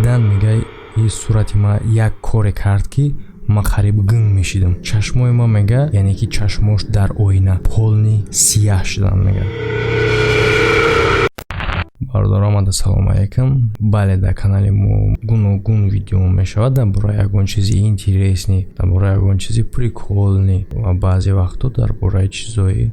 Баъдан мега, и сурати ма як коре кард, ки ман қариб гинг мешидам. Чашмои ма, мега, яъне ки чашмош дар оина полный сияҳ шуданд, мега. Бародаро, омада, салом алейкум. Бале, дар канали мо гуногун видео мешавад дар бораи ягон чизи интересный, дар бораи ягон чизи прикольный ва баъзе вақтҳо дар бораи чизҳои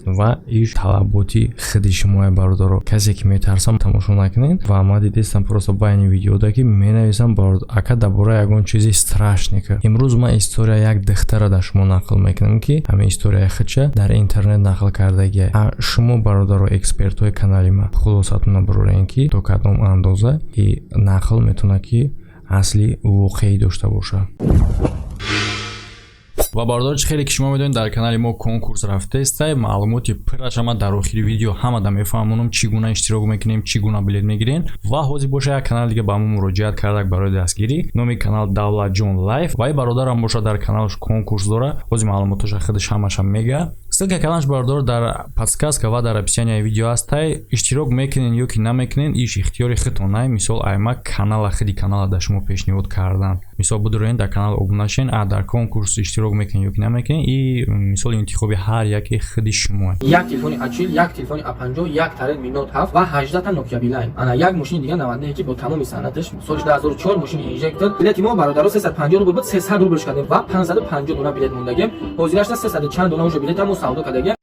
ва иш талаботи худи шумое. Бародаро, касе ки метарсам, тамошо накунед. Ва ман дидестам просто байни видеода, ки менависам: ака, дар бораи ягон чизи страшный ка. Имрӯз ман история як духтара дар шумо нақл мекунам, ки ҳамин историяи худша дар интернет нақл кардагия. Шумо, бародаро, экспертҳои канали ма, хулосатона барорем, ки то кадом андоза и нақл метавонад, ки асли воқеӣ дошта бошад. Ва бародаро, чӣ хеле ки шумо медонед, дар канали мо конкурс рафтаестай. Маълумоти пурраша ман дар охири видео ҳамада мефаҳмонам, чӣ гуна иштирок мекунем, чӣ гуна билет мегирем. Ва ҳозир боша, як канали дига ба мо муроҷиат кардак барои дастгирӣ. Номи канал Давлатҷон Лайф. Ва и бародарам боша, дар каналаш конкурс дора. Ҳозир маълумотоша худаш ҳамаша мега. Ссылка каналаш, бародаро, дар подсказка ва дар описанияи видео ҳастай. Иштирок мекунен ё ки намекунен, иш ихтиёри худтон. Най мисол, айма канала, худи канала дар шумо пешниҳод кардан. Мисол, бидуроен, дар канал обуна шен, а дар конкурс иштирок мекунен ё ки намекунен, и мисол интихоби ҳар яке худи шумо. Як телефони А40, як телефони А50, як Redmi Note 7 ва 18 та Nokia Beeline. Ана як мошини дига 99, ки бо тамоми санъаташ, соли 2004, мошини инжектор. Билети мо, бародаро, 350 рубл буд, 300 рубл кардем ва 550 дона билет мондагем. Ҳозирашта 300 чанд дона уже билета мо савдо кардагем.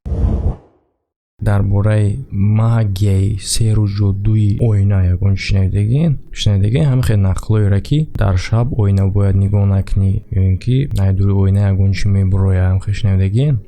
Дар бораи магияи сеҳру ҷодуи оина ягон шунавидагиен? Шунавидагиен ҳамин хел нақлҳоеро, ки дар шаб оина бояд нигоҳ накунӣ ё ин ки найдури оина ягон чи мебурояд? Ҳамин хел шунавидагиен?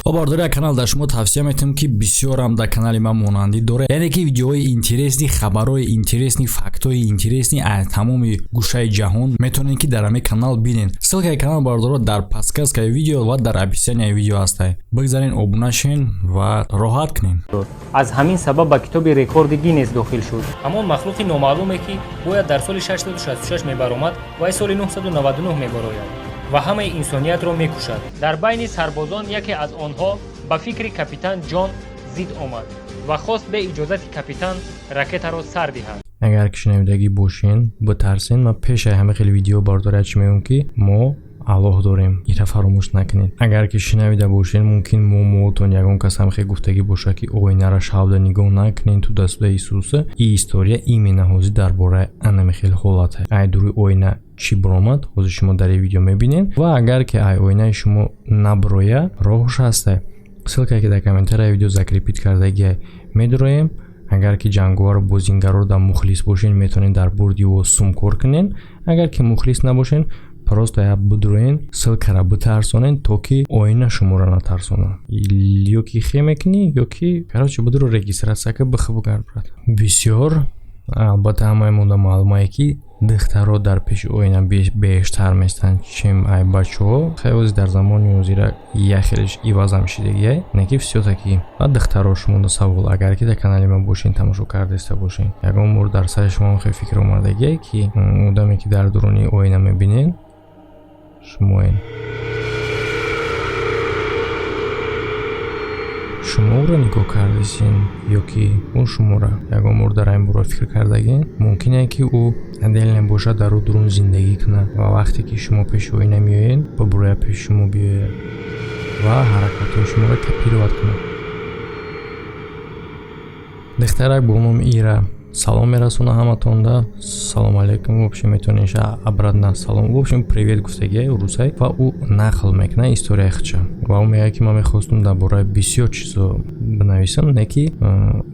Ва бародари, як канал дар шумо тавсия метавонам, ки бисёрам дар канали ман монандӣ дорад, яъне ки видеоҳои интересный, хабарҳои интересный, фактҳои интересный аз тамоми гӯшаи ҷаҳон метавонед, ки дар ҳамин канал бинед. Ссылкаи канал, бародаро, дар подсказкаи видео ва дар описанияи видео ҳастай. Бигзарен, обуна шен ва роҳат кунед. Аз ҳамин сабаб ба китоби рекорди Гиннес дохил шуд. Ҳамон махлуқи номаълуме, ки бояд дар соли 666 мебаромад, вай соли 999 мебарояд ва ҳамаи инсониятро мекушад. Дар байни сарбозон яке аз онҳо ба фикри капитан Ҷон зид омад ва хост бе иҷозати капитан ракетаро сар диҳад. Агар ки шунавидагӣ бошен, битарсен. Ман пешаи ҳама хеле видео, бародаря, чӣ мегӯям, ки мо Аллоҳ дорем, ира фаромӯш накунед. Агар ки шунавида бошен, мумкин момоотон, ягон кас ҳам хел гуфтагӣ бошад, ки оинара шабда нигоҳ накунен, ту дастудаи Исуса. И история именно ҳозир дар бораи анами хел ҳолате. Ай дуруи оина чӣ биромад, ҳозир шумо дар ин видео мебинед. Ва агар ки ай оинаи шумо набироя, роҳш ҳаста. Ссылкае ки дар комментарияи видео закрепить кардагия, медуроем. Агар ки ҷанговару бозингароро дар мухлис бошен, метавонед дар бурди ӯ сум кор кунен. Агар ки мухлис набошен, просто як бидуроен, ссылкара битарсонен, то ки оина шуморо натарсонад. Ё ки хе мекунӣ, ё ки, короче, бидуро, регистрация ка, бихи, бугард, брат. Бисёр албатта ҳамаи монда маълумае, ки духтаро дар пеши оина бештар местанд, чем ай бачаҳо. Хеле дар замони ҳозира як хелеш ивазам шидагиай, не ки всё-таки. Ва духтаро, шумода савол: агар ки дар канали ман бошен, тамошо кардаиста бошен, ягон бор дар сари шумо хел фикр омадагиай, ки одаме ки дар дуруни оина мебинен, шумоен? Шумо ӯро нигоҳ кардесин ё ки ӯ шуморо? Ягон бор дар ин бора фикр кардагин? Мумкине, ки ӯ отдельно бошад, дар ӯ дурун зиндагӣ кунад ва вақте ки шумо пеши оина меоед, бибурояд, пеши шумо биёяд ва ҳаракатҳои шуморо копировать кунад. Духтарак бо номи Ира салом мерасона ҳаматонда. Салом алейкум. Вообщем, метавонед обратно салом, вообщем, привет гуфтагия русай. Ва ӯ нақл мекунад историяи худша ва ӯ мегӯяд, ки ман мехостум дар бораи бисёр чизо бинависам, не ки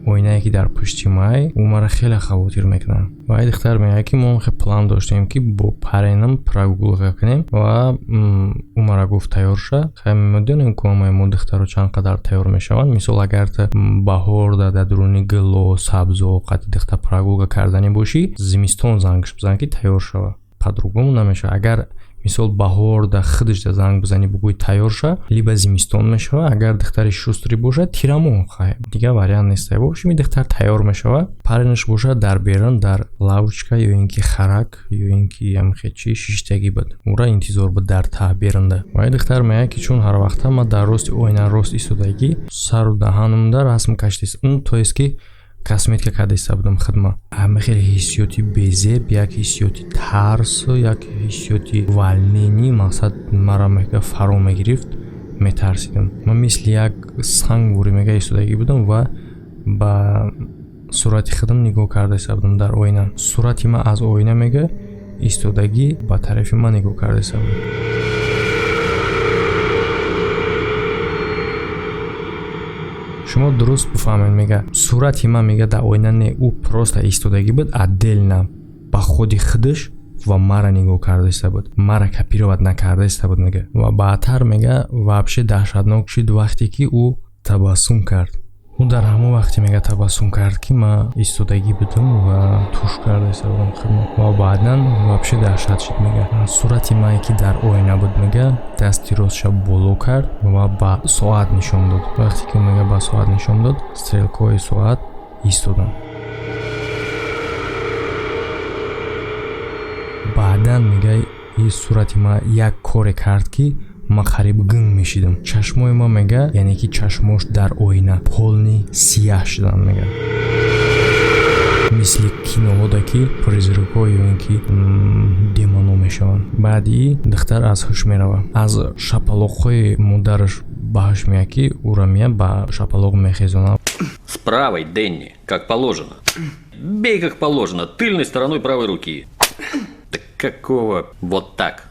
оинае ки дар пушти май, ӯ маро хеле хавотир мекунад. Ва ай духтар мегӯяд, ки мо хел план доштем, ки бо парень ам прогулка кунем, ва ӯ мара гуфт: «Тайёр ша». Хай, медонем, ку ҳамаи мо духтаро чанд қадар тайёр мешаванд. Мисол, агар ту баҳорда дар дуруни гуло сабзо қадди духтар прогулка карданӣ бошӣ, зимистон зангш бизан, ки тайёр шава, по-другому намешавад. Агар, мисол, баҳорда худашда занг бизанӣ, бугӯй тайёр ша, либо зимистон мешава, агар духтари шустрый бошад, тирамоҳ. Хай, дигар вариант нест. В общем, духтар тайёр мешава, парень ш бошад дар берун, дар лавочка ё ин ки харак ё ин ки ҳамхе чи шиштагӣ буд, ӯра интизор буд дар таҳ берунда. Ва духтар мегӯяд, ки чун ҳар вақта ман дар рости оина рост истодагӣ, сару даҳанумда расм кашидист, то есть ки косметика карда будам хидма. Ҳама хеле ҳиссиёти безеб, як ҳиссиёти тарс, як ҳиссиёти волнение, мақсад, мара, мега, фаро мегирифт, метарсидам. Ман мисли як санг бури, мега, истодагӣ будам ва ба сурати худам нигоҳ карда истода будам дар оина. Сурати ман аз оина, мега, истодагӣ ба тарафи ман нигоҳ карда истода буд. Шумо дуруст бифаҳмед, мега, сурати ман, мега, дар оина не, ӯ просто истодагӣ буд отдельно ба худи худаш ва мара нигоҳ карда истода буд, мара копировать накарда истода буд, мега. Ва баъдтар, мега, вообще даҳшатнок шуд, вақте ки ӯ табассум кард. Ӯ дар ҳамон вақте, мега, табассум кард, ки ман истодагӣ будам ва туш карда истода будам хидмат. Ва баъдан вообще даҳшат шуд, мега. Сурати мане, ки дар оина буд, мега, дасти ростша боло кард ва ба соат нишон дод. Вақте ки, мега, ба соат нишон дод, стрелкаҳои соат истоданд. Баъдан, мега, и сурати ман як коре кард, ки ман қариб гинг мешидам. Чашмои ман, мега, яъне ки чашмош дар оина полный сияҳ шуданд, мега, мисли киноҳода, ки призрак ҳо ё ин ки демоно мешаванд. Баъди духтар аз ҳуш меравад, аз шапалоқҳои модараш ба ҳуш меяд, ки ӯра меяд, ба шапалоқ мехезонад. С правой, Дэнни, как положено. Бей как положено, тыльной стороной правой руки. Да какого? Вот так.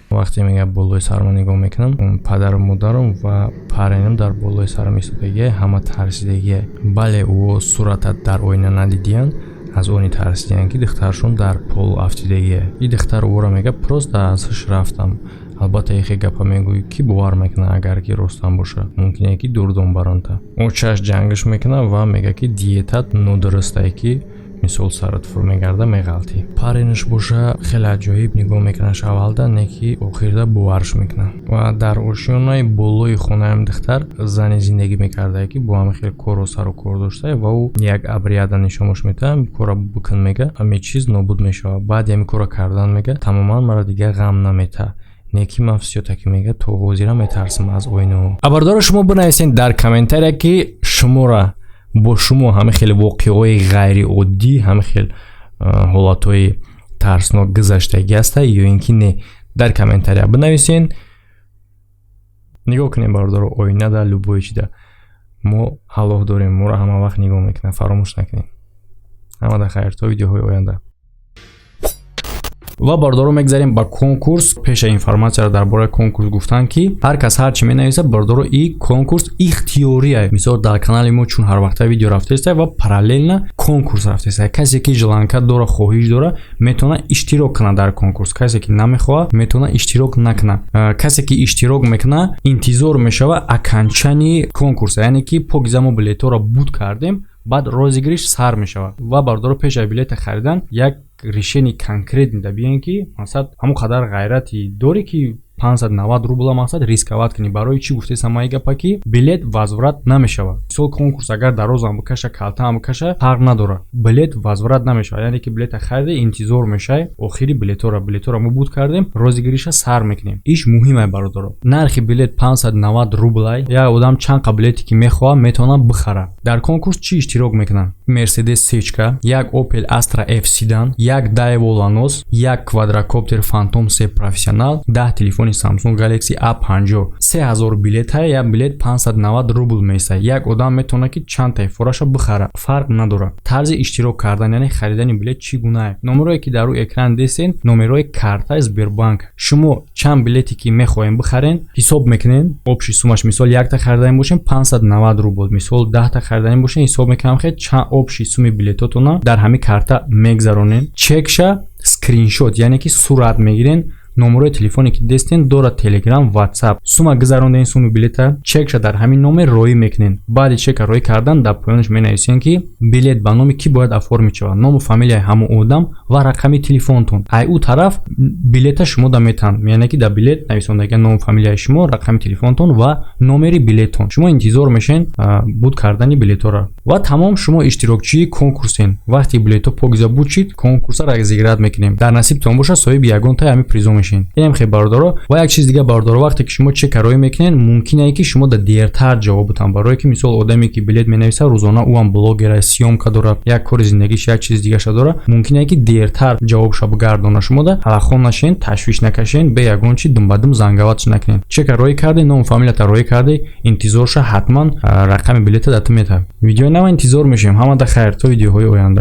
Вақте, мега, болои сарма нигоҳ мекунам, падару модарам ва парень ам дар болои сарам истодагия, ҳама тарсидагия. Бале, ӯ суратат дар оина надидиянд, аз они тарсидиянд, ки духтаршон дар пол афтидагия. И духтар ӯро, мега, просто аз ҳуш рафтам. Албатта, ихе гапа мегӯӣ, ки бовар мекунад? Агар ки ростам боша, мумкине ки дурдон баронта. Очаш ҷангаш мекунад ва мега, ки диетат нодурустае, ки мисол сарат фур мегарда, меғалтӣ. Парень ш боша хеле аҷоиб нигоҳ мекунаш аввалда, не ки охирда боварш мекунад. Ва дар ошёнаи болои хонаам духтар зане зиндагӣ мекардае, ки бо ҳама хел кору сару кор доштае, ва ӯ як обряд а нишонаш метаҳад. Кора бикун, мега, ҳаме чиз нобуд мешавад. Баъди ҳами кора кардан, мега, тамоман мара дигар ғам наметаҳад. Не ки ман всё-таки, мега, то ҳозира метарсам аз оинаҳо. Абардоро шумо бинависед дар комментария, ки шуморо бо шумо ҳама хеле воқеаҳои ғайриоддӣ, ҳама хел ҳолатҳои тарснок гузаштагӣ ҳаста ё ин ки не. Дар комментария бинависен. Нигоҳ кунем, бародаро, оинада, любое чида мо Аллоҳ дорем, моро ҳама вақт нигоҳ мекунад, фаромӯш накунем. Ҳамада хайр, то видеоҳои оянда. Ва, бародаро, мегзарем ба конкурс. Пеша информатсияро дар бораи конкурс гуфтан, ки ҳар кас ҳар чӣ менависад, бародаро, и конкурс ихтиёрия. Мисол, дар канали мо чун ҳар вақта видео рафтаиста ва параллельно конкурс рафтаиста, касе ки желание дора, хоҳиш дора, метавонад иштирок кунад дар конкурс, касе ки намехоҳад, метавонад иштирок накунад. Касе ки иштирок мекунад, интизор мешавад окончании конкурса, яъне ки покиза мо билетҳоро буд кардем, баъд розыгрыш сар мешавад. Ва, бародаро, пеш аз билета харидан як решение конкретный да биёен, ки мақсад, ҳамон қадар ғайрати дорӣ, ки 590 рубла, мақсад, рисковать кунӣ. Барои чӣ гуфтесам ман гапа, ки билет возврат намешавад. Мисол, конкурс агар дарозам бикаша, калтаам бикаша, фарқ надорад, билет возврат намешавад. Яъне ки билета хариде, интизор мешавӣ охири билетҳоро. Билетҳоро мо буд кардем, розыгрыш а сар мекунем. Иш муҳимае, бародаро. Нархи билет 590 рублай. Як одам чанд қа билете ки мехоҳад, метавонад бихарад. Дар конкурс чӣ иштирок мекунанд? Мерседес сечка, як Опел Астра Ф седан, як Daewoo Ланос, як квадрокоптер Фантом се Профессионал, 10 телефони Samsung Galaxy A50. 3000 билета, як билет 590 рубл меистад. Як одам метавонад, ки чанд таифораша бихарад, фарқ надорад. Тарзи иштирок кардан, яъне харидани билет, чӣ гунае? Номерое ки дар рӯи экран дестен, номерҳои картаи Сбербанк. Шумо чанд билете ки мехоҳем бихарен, ҳисоб мекунен общий суммаш. Мисол, якта хариданӣ бошем, 590 рубл. Мисол, 10-та хариданӣ бошем, ҳисоб мекунам, хе чанд Общий суми билетотона дар ҳамин карта мегзаронен, чекша скриншот, яъне ки сурат мегирен. Номерои телефоне ки дестен дорад, Телеграм, Ватсап, сума гузаронден, суми билета, чекша дар ҳамин номер роӣ мекунен. Баъди чека роӣ кардан дар поёнаш менависен, ки билет ба номи кӣ бояд оформить шавад, ному фамилияи ҳамон одам ва рақами телефонтон. Ай ӯ тараф билета шумо да метаҳанд, яъне ки дар билет нависондага ному фамилияи шумо, рақами телефонтон ва номери билеттон. Шумо интизор мешен буд кардани билетҳоро ва тамом, шумо иштирокчии конкурсен. Вақте билетҳо покиза буд шид, конкурсро разыграть мекунем. Дар насибтон бошад, соҳиби ягонтаи ҳамин призо мешин. Инам хел, бародаро. Ва як чиз дига, бародаро: вақте ки шумо чека роӣ мекунед, мумкине ки шумо да дертар ҷавоб бутан, барое ки мисол одаме ки билет менависад, рӯзона ӯам блогера, съёмка дорад, як кори зиндагиш, як чизи дигаша дорад, мумкине ки дертар ҷавобша бигардона. Шумо да ҳалахон нашен, ташвиш накашен, бе ягон чи думбадум занговатш накунед. Чека роӣ кардӣ, ному фамилията роӣ кардӣ, интизорша, ҳатман рақами билета да ту метавад. Видеои нава интизор мешавем. Ҳамада хайр, то видеоҳои оянда.